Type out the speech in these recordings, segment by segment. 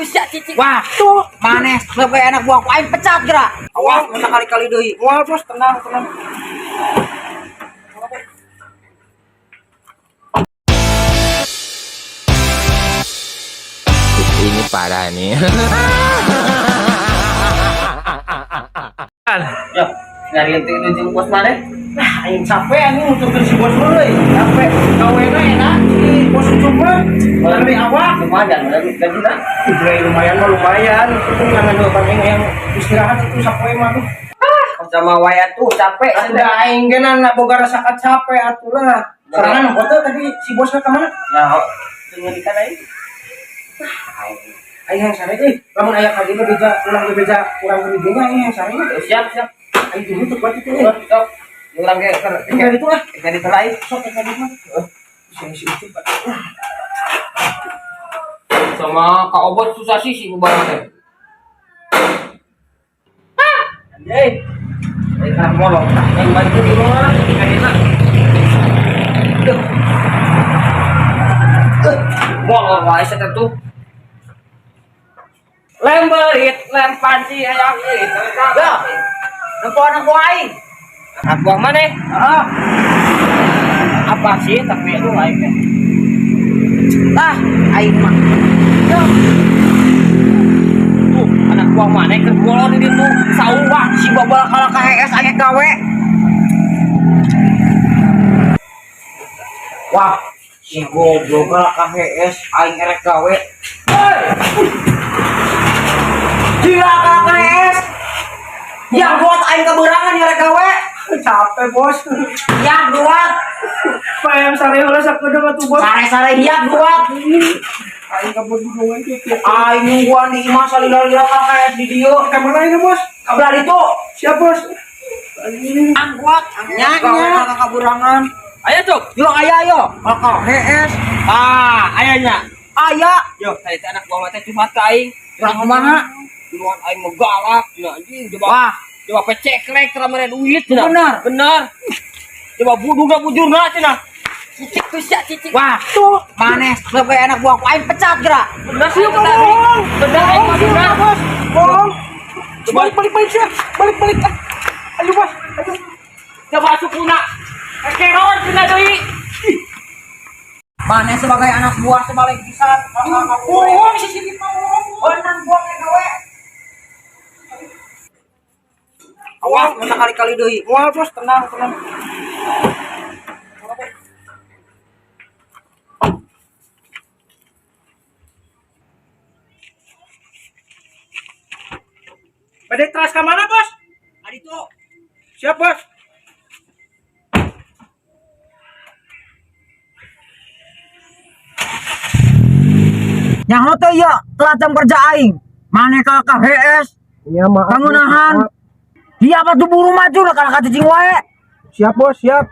tuh sia cicing. Wah, tuh maneh sebagai anak buah aing pecat geura. Awas mun sakali-kali deui. Moal, Bos, tenang, tenang. Ini parah nih. Yo, nyari itu jeung bos maneh. Nah, aing capek anjing nuturkeun si bos euy. Capek. Gawena enak si bos Ucup mah. Dari awak Lumayan, lagi gajina. Dibeli lumayan mah lumayan. Itu ngan bang aing yang istirahat itu sapoe mah tuh. Sama wae tuh capek. Udah aing ge na boga rasa capek atuh lah. Sorangan foto tadi si bosnya ke mana? Nah, ngeudikan aing. Aing aing yang sare euy. Lamun aya ka dieu bebeja ulang bebeja urang ke dieu nya aing yang sare nya. Siap, siap. Aing dulu tuh buat itu euy. Sok, urang ge keur Tinggal itu lah. Tinggal itu lain. Sok ka dieu mah. Si si Ucup. Sama Kak Obot susah sih si barang teh. Anjay. Eh, karena molong. Yang bantu di rumah, tinggal di mana? Duh. Molong wae saya tuh. Lem berit, lem panci hayang irit. Ya. Nempo anak buah aing. Anak buah mana? Heeh. Apa sih tapi itu aing teh. Lah, aing mah. Yo. Tuh, anak buah mana keur molor di ditu saung. Wah, si babal kalah ka HS aing gawe. Wah, si goblok kalah ka HS aing erek gawe. Hei! Gila kalah ka HS. Yang buat aing keberangan erek gawe. Capek, Bos. Yang buat Payam sare heula sakedeung atuh, Bos. sare-sare hiak buat. Aing kabur gunungan kieu. Aing nungguan di imah salila-lila kalah ka HS di dieu. Ka mana ini, Bos? Kabelah ditu. Siap, Bos. Anjing. Angkuat, Nya, gawe nya. kalah kaburangan. Ayo, Cuk. Yo aya yo, kalah ka HS. Ah, aya nya. Aya, Yo, tadi teh anak buah teh curhat ka aing. curhat kumaha? Duluan aing mah galak, cenah anjing coba. Wah, Coba peceklek tara mere duit cenah. Bener. Bener. Coba budugna bujurna cenah. Cicik tuh sia cicik. Wah, tuh maneh sebagai anak buah aing pecat geura. Bener sih bohong. Bener aing mah bener. Bos. Bohong. Balik balik balik siap. Balik balik. Ah. Ayo, Bos. Ayo. Coba sukuna. Kekeron cenah deui. Maneh sebagai anak buah sebalik pisan. Bohong si Siti mah bohong. Benang buah gawe. Awas mun sakali-kali deui. Moal, Bos, tenang, tenang. Bade teras ka mana, Bos? Adi tuh. Siap, Bos. Nyaho teh ieu telat jam kerja aing. Maneh ka HS, Ya, maaf. pangunahan. Dia apa tuh buru maju lah kalah ka cicing wae. Siap, Bos, siap.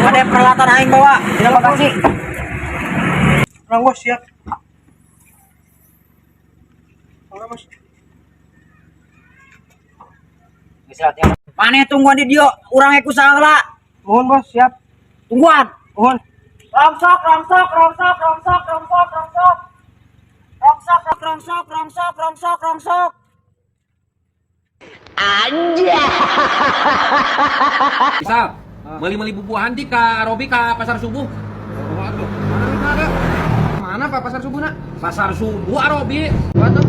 Ada peralatan aing bawa. Terima kasih. Tenang, Bos, siap. Tenang, Bos. Maneh tungguan di dieu, urang ku salah. Mohon, Bos, siap. Tungguan. Mohon. Rongsok, rongsok, rongsok, rongsok, rongsok, rongsok. Rongsok, rongsok, rongsok, rongsok, rongsok. Misal, meuli-meuli bubuahan di ka Robi ka pasar subuh. Waduh, mana ada? Mana Pak pasar subuh nak? Pasar subuh Arobi. Waduh.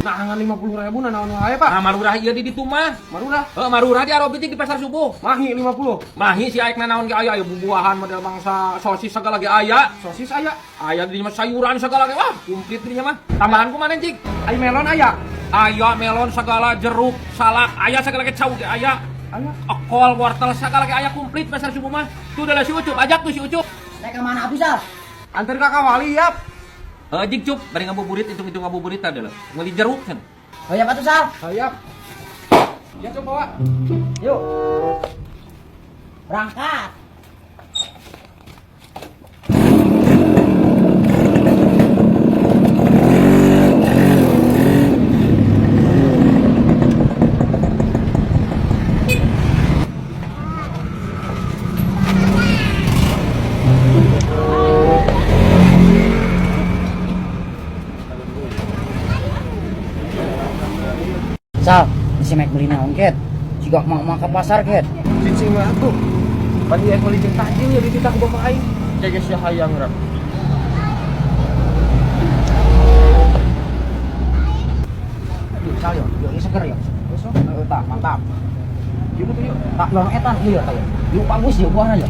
Nah, ngan 50.000 nah naon wae Pak. Nah, marurah ieu di ditu mah. Marurah. Heuh, marurah di Arobi di pasar subuh. Mahi 50. Mahi si aek naon ge aya aya bubuahan model bangsa sosis segala ge aya. Sosis aya. Aya di mah sayuran segala ge. Wah, komplit di mah. Tambahan ku mana cik? Ai melon aya. Aya melon segala jeruk, salak, aya segala ge cau ge aya. Aya. Kol wortel segala ge aya komplit pasar subuh mah. Tuh adalah si Ucup, ajak tuh si Ucup. Rek ka mana atuh Sal? Anter ka kawali yap. Heuh jig Cup, bari ngabuburit hitung-hitung ngabuburit tadi lah. Meuli jeruk kan. Hayap atuh Sal. Hayap. Ya coba bawa. Yuk. Berangkat. Sal, si Mike beli naon ket? Jika mau mau ke pasar ket. Cicing mah atuh. Pan ieu meuli jeung takjil ya dititah ku bapak aing. Jaga sia hayang rap. Yuk, Sal yo, yuk, ini seger yo. Besok. Heeh, tak mantap. Yuk tuh yuk. Tak lorong etan ieu tah yo. Yuk bagus yo buahna yo.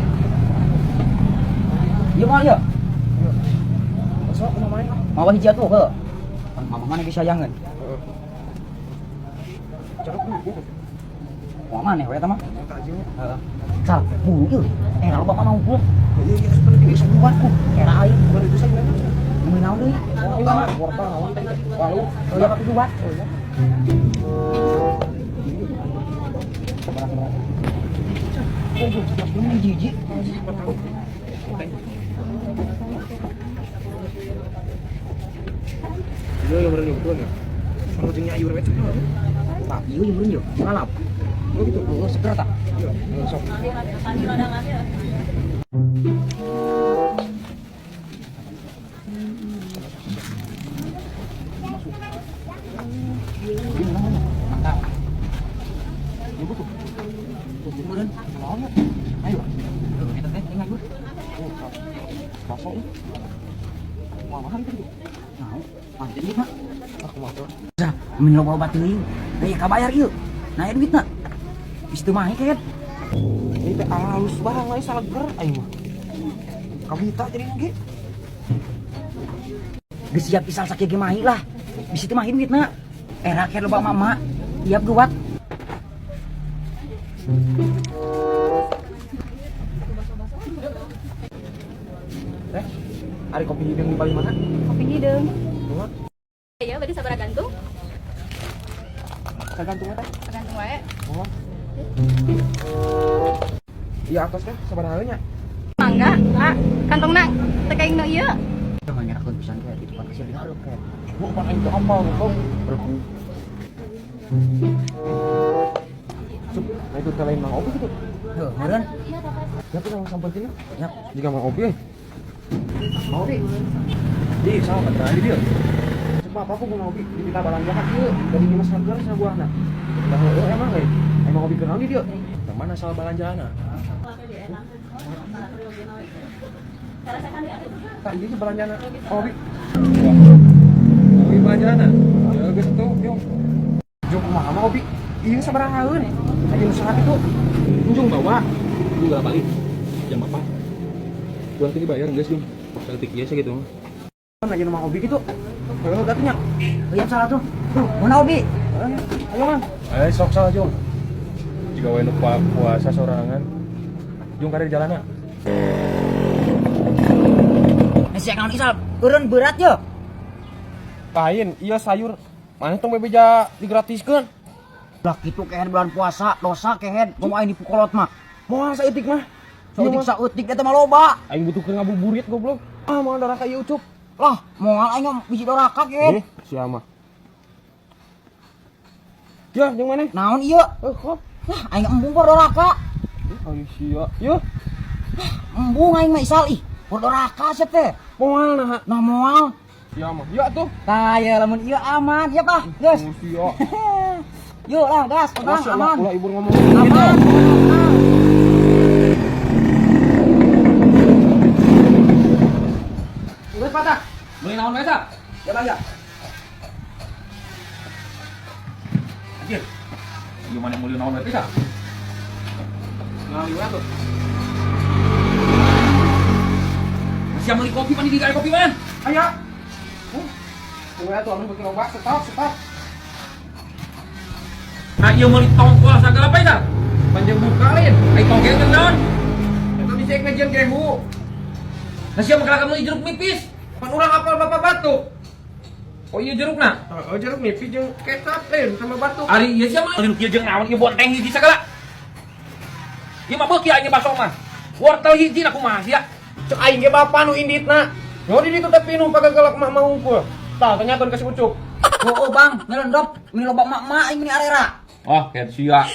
Ieu mah yo. Besok kumaha main ah. Mawa hiji atuh heuh. Mama mana geus sayangeun. Heeh. Jeruk dulu. Mau maneh we eta mah. Takjilnya. Heeh. Sal, buru ieu. Era loba mah unggul. Iya iya seperti Geus kuat ku. Era aing. Bukan itu saya gimana? Meuli naon deui? Wortel naon? Walu. Oh, ya pakai dua. Oh iya. Ini jijik. Iya yang bener betul ya. Kalau jeung nyayur we. Pak, ieu yang meureun yo. Ngalap. Oh gitu. Oh, seger tak? Iya, sok. Mantap. Iya betul. Meureun. Naon ya? Ayo. Heuh, eta teh ingat gue. Oh, bakso. Wah, mahal itu. Nah, ah jadi mah. Ah, kumaha tuh? Sah, mun loba obat teuing. Deui kabayar ieu. Nah, duitna. Geus teu mahe ket. Ini teh halus barang lain saleger aing mah. Kabita jadi ge. Geus siap isal sakieu ge mahi lah. Bisi teu mahi duitna. Era ket loba mama. Iap geuwat. Teh, ari kopi hideung di paling mana? Kopi hideung. Kumaha? Ya, berarti sabaraha gantung? Sagantung teh. Sagantung wae. Oh. Iya atos teh sabaraha nya? Mangga, ah, kantongna teh kaing nu ieu. Jangan nyerakeun pisan ket, itu kan kasih dihareup ket. Bu, pan aing teu apal goblok. Cup, nah itu teh lain Mang Obi gitu. Heuh, meureun. Ya tuh sama sampeurkeun. Yap. Jika Mang Obi euy. Mang Obi. Ih, sama kata di dia. Cuma apa aku Mang Obi dipita balanjakan ieu dari Dimas Seger cenah buahna. Dah heueuh emang euy. Emang Obi kenal di dia. Yang mana soal belanjaan? Tak ieu ge belanjana. Obi. Obi belanjaan? Ya geus atuh, yuk. Jung kumaha mah Obi? Ieu sabarahaeun. Aya nu saha kitu? Jung bawa. Jung gak balik. Jam apa? Jung tadi bayar geus, Jung. Saeutik ieu sakitu mah. Kan aya nu Mang Obi kitu. Heueuh gatuh nya. Ieu salah tuh. Tuh, mana Obi? Ayo Mang. Eh sok salah, Jung. Jika we nu puasa sorangan. Jung kare di jalanna. Sia naon isal, eureun berat yo. Lain, iya sayur. Mana tong bebeja digratiskeun. Lah kitu kehed bulan puasa, dosa kehed, komo aing dipukolot mah. Moal saeutik mah. Saeutik saeutik eta mah loba. Aing butuh keur ngabuburit goblok. Ah, moal doraka ieu Ucup. Lah, moal aing mah bisi doraka kehed. Eh, sia mah. Ya, jeung maneh? Naon ieu? Eh, kok. Lah, aing embung por doraka. Ayo sia. Yeuh, Embung aing mah isal ih. Por doraka sia teh. moal naha. Nah moal. Sia mah. Ya tuh. Tah ya lamun ieu aman, ya Pak. Geus. Oh, sia. Yuk lah, gas, tenang, Awas, ulah aman. ulah ibur ngomong gitu. Aman. Geus patah. Meuli naon wae, Sal? Ya, Bang ya. Anjir. Ieu mana meuli naon wae, Sal? Nah, liwat tuh. Sia meuli kopi pan di kopi man. Aya. Tunggu atuh anu beuki loba, stop, stop. Nah, ieu meuli tongkol sagala apa, Sal? Panjang buka lain. Ai togel teh naon? Eta bisa ngajieun gehu. Nah sia mah kamu jeruk nipis. Pan urang apal bapak batuk. Oh iya jerukna. Oh, jeruk nipis jeung kecap lain sama batuk. Ari ieu sia mah ieu jeung naon ieu bonteng hiji sagala. Ieu mah beuki aing baso mah. Wortel hiji na kumaha sia? Cek aing ge bapak nu inditna. Nyo di ditu teh pinuh pagagelak mah mah hungkul. Tah tanyakeun ka si Ucup. Oh, oh bang, nyelendop, ini loba mak-mak ini arera. Oh, kayak sia.